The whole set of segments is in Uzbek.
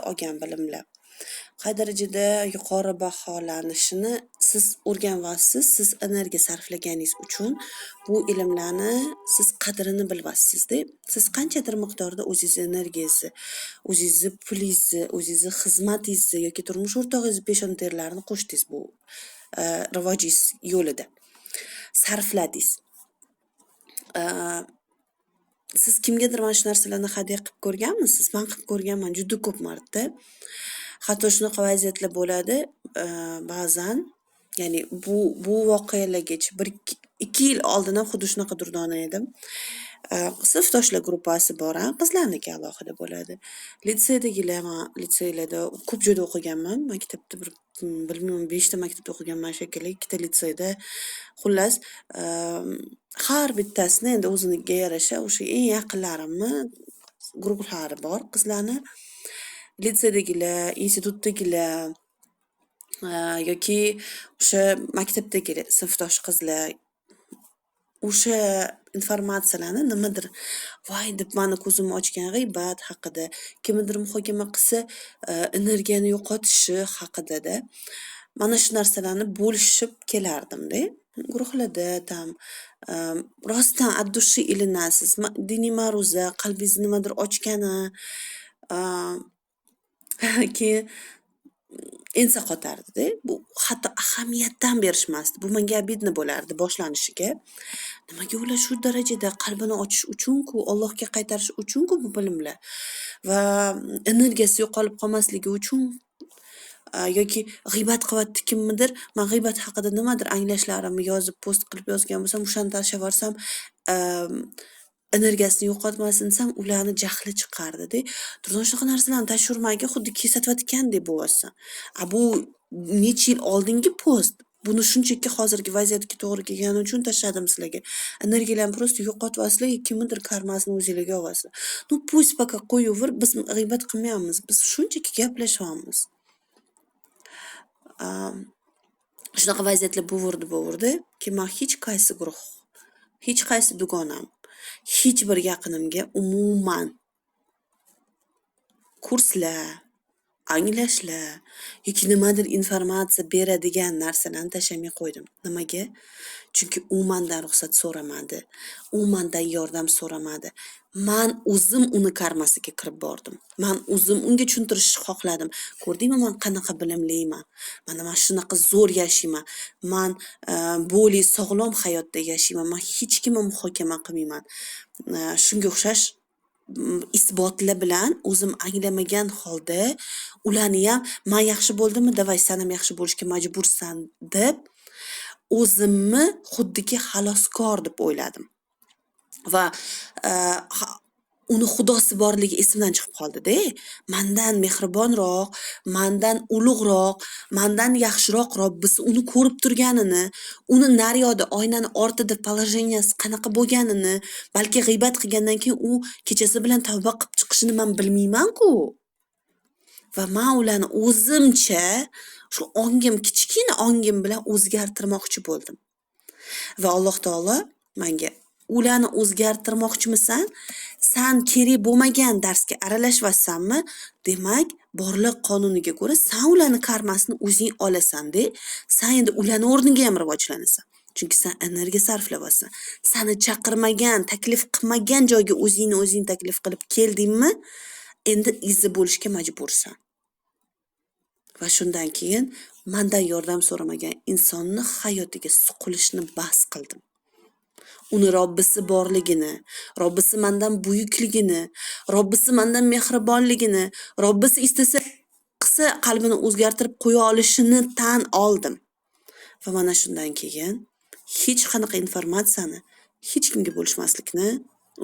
Olgan bilimlar qay darajada yuqori baholanishini siz o'rganyapsiz, siz energiya sarflaganingiz uchun bu ilmlarni siz qadrini bilyapsiz-da. Siz qanchadir miqdorda o'zingizni energiyangizni, o'zingizni pulingizni, o'zingizni xizmatingizni yoki turmush o'rtog'ingizni peshona terlarini qo'shdingiz bu rivojingiz yo'lida. Sarfladingiz. Siz kimgadir mana shu narsalarni hadya qilib ko'rganmisiz? Men qilib ko'rganman juda ko'p marta. Hatto shunaqa vaziyatlar bo'ladi, ba'zan, ya'ni bu voqealargacha 1-2 yil oldin ham xuddi shunaqa durdona edim. Sinfdoshlar gruppasi bor, qizlarniki alohida bo'ladi. Litseydagilar, man litseylarda ko'p joyda o'qiganman. Maktabda bir bilmayman, 5 ta maktabda o'qiganman shekilli, 2 ta litseyda. Xullas, har bittasini endi o'ziga yarasha o'sha eng yaqinlarimni guruhlari bor qizlarni. Litseydagilar, institutdagilar yoki o'sha maktabdagi sinfdosh qizlar o'sha informatsiyalarni nimadir voy deb mani ko'zimni ochgan g'iybat haqida, kimnidir muhokama qilsa, energiyani yo'qotishi haqida-da mana shu narsalarni bo'lishib kelardim-da. Guruhlarda там rostdan от души ilinasiz. Diniy ma'ruza, qalbingizni nimadir ochgani, keyin ensa qotardi-da. Bu hatto ahamiyatdan berishmasdi. Bu menga обидно bo'lardi boshlanishiga. Nimaga ular shu darajada qalbini ochish uchun-ku, Allohga qaytarish uchun-ku bu bilimlar va energiyasi yo'qolib qolmasligi uchun yoki g'iybat qilyapti kimnidir, man g'iybat haqida nimadir anglashlarimni yozib, post qilib yozgan bo'lsam, o'shani tashlab yuborsam, energiyasini yo'qotmasin desam, ularni jahli chiqardi-da. Durdona, shunaqa narsalarni tashurmagin, xuddi kesatayotgandek bo'lyapsan. A bu necha yil oldingi post. Buni shunchaki hozirgi vaziyatga to'g'ri kelgani uchun tashladim sizlarga. Energiyalarni просто yo'qotyapsizlar, kimnidir karmasini o'zinglarga olyapsizlar. Ну пусть пока qo'yaver, biz g'iybat qilmayapmiz. Biz shunchaki gaplashyapmiz. Shunaqa vaziyatlar bo'vurdi, keyin man hech qaysi guruh, hech qaysi dugonam, hech bir yaqinimga umuman kurslar, anglashlar yoki nimadir informatsiya beradigan narsalarni tashlamay qo'ydim. Nimaga? Chunki u mandan ruxsat so'ramadi. U mandan yordam so'ramadi. Man o'zim uni karmasiga kirib bordim. Man o'zim unga tushuntirishni xohladim. Ko'rdingmi, man qanaqa bilimliman. Mana man shunaqa zo'r yashayman. Man более sog'lom hayotda yashayman. Man hech kimni muhokama qilmayman. Shunga o'xshash isbotlar bilan o'zim anglamagan holda ularni ham man yaxshi bo'ldimmi, давай san ham yaxshi bo'lishga majbursan deb o'zimni xuddiki xaloskor deb o'yladim. Va uni xudosi borligi esimdan chiqib qoldi-da. Mandan mehribonroq, mandan ulug'roq, mandan yaxshiroq Robbisi uni ko'rib turganini, uni naryoqda oynani ortida положение si qanaqa bo'lganini, balki g'iybat qilgandan keyin u kechasi bilan tavba qilib chiqishini man bilmayman-ku. Va man ularni o'zimcha shu ongim, kichkina ongim bilan o'zgartirmoqchi bo'ldim. Va Alloh taolo menga ularni o'zgartirmoqchimisan? San kerak bo'lmagan darsga aralashyapsanmi? Demak, borliq qonuniga ko'ra san ularni karmasini o'zing olasan-da. San endi ularni o'rniga ham rivojlanasan. Chunki san energiya sarflayapsan. Sani chaqirmagan, taklif qilmagan joyga o'zingni o'zing taklif qilib keldingmi? Endi izi bo'lishga majbursan. Va shundan keyin mandan yordam so'ramagan insonni hayotiga suqilishni bas qildim. Uni Robbisi borligini, Robbisi mandan buyukligini, Robbisi mandan mehribonligini, Robbisi istasa qilsa qalbini o'zgartirib qo'ya olishini tan oldim. Va mana shundan keyin hech qanaqa informatsiyani hech kimga bo'lishmaslikni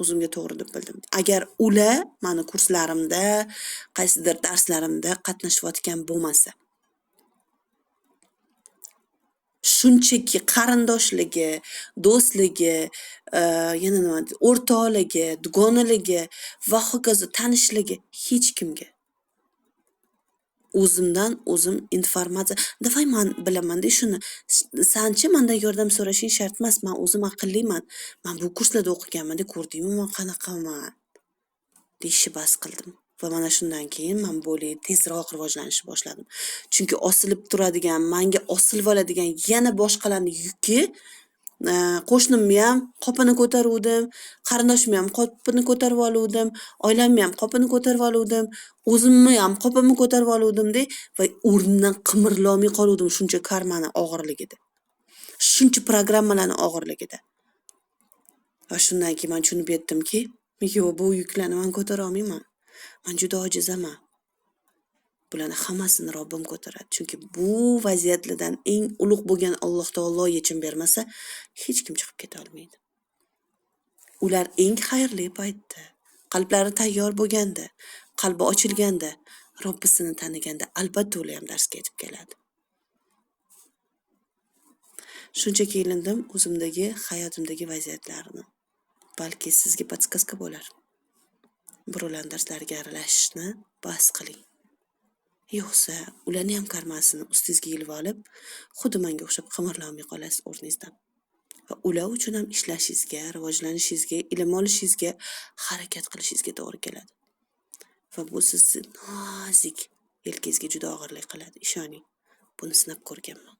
o'zimga to'g'ri deb bildim. Agar ular mani kurslarimda, qaysidir darslarimda qatnashayotgan bo'lmasa. Shunchaki qarindoshligi, do'stligi, yana nima, o'rtoqligi, dugonaligi va hokazo tanishligi hech kimga. O'zimdan o'zim informatsiya, давай man bilaman-da shuni. Sanchi mandan yordam so'rashing shart emas, man o'zim aqlliman. Man bu kurslarda o'qiganman-da, ko'rdingmi man qanaqaman deyishni bas qildim. Va mana shundan keyin men bo'lay tezroq rivojlanishni boshladim. Chunki osilib turadigan, menga osilib oladigan yana boshqalarning yuki, qo'shnimni ham qopini ko'taruvdim, qarindoshimni ham qopini ko'tarib oluvdim, oilamni ham qopini ko'tarib oluvdim, o'zimni ham qopimni ko'tarib oluvdim-da va o'rnimdan qimirlolmay qoluvdim shuncha karmani og'irligida. Shuncha programmalarni og'irligida. Va shundan keyin men tushunib yetdimki, yo'q, bu yuklarni men ko'tara olmayman. Men juda ojizaman. Bularni hammasini Robbim ko'taradi. Chunki bu vaziyatlardan eng ulug' bo'lgan Alloh taolo yechim bermasa, hech kim chiqib keta olmaydi. Ular eng xayrli paytda, qalblari tayyor bo'lganda, qalbi ochilganda, Robbisini taniganda albatta ular ham darsga yetib keladi. Shunchaki ilindim o'zimdagi, hayotimdagi vaziyatlarni. Balki sizga podskaska bo'lar. Birovlarning darslariga aralashishni bas qiling. Yo'qsa ularni ham karmasini ustingizga ilib olib, xuddi menga o'xshab qimirlamay qolasiz o'rningizdan. Va ular uchun ham ishlashingizga, rivojlanishingizga, ilm olishingizga, harakat qilishingizga to'g'ri keladi. Va bu sizni nozik yelkangizga juda og'irlik qiladi, ishoning. Buni sinab ko'rganman.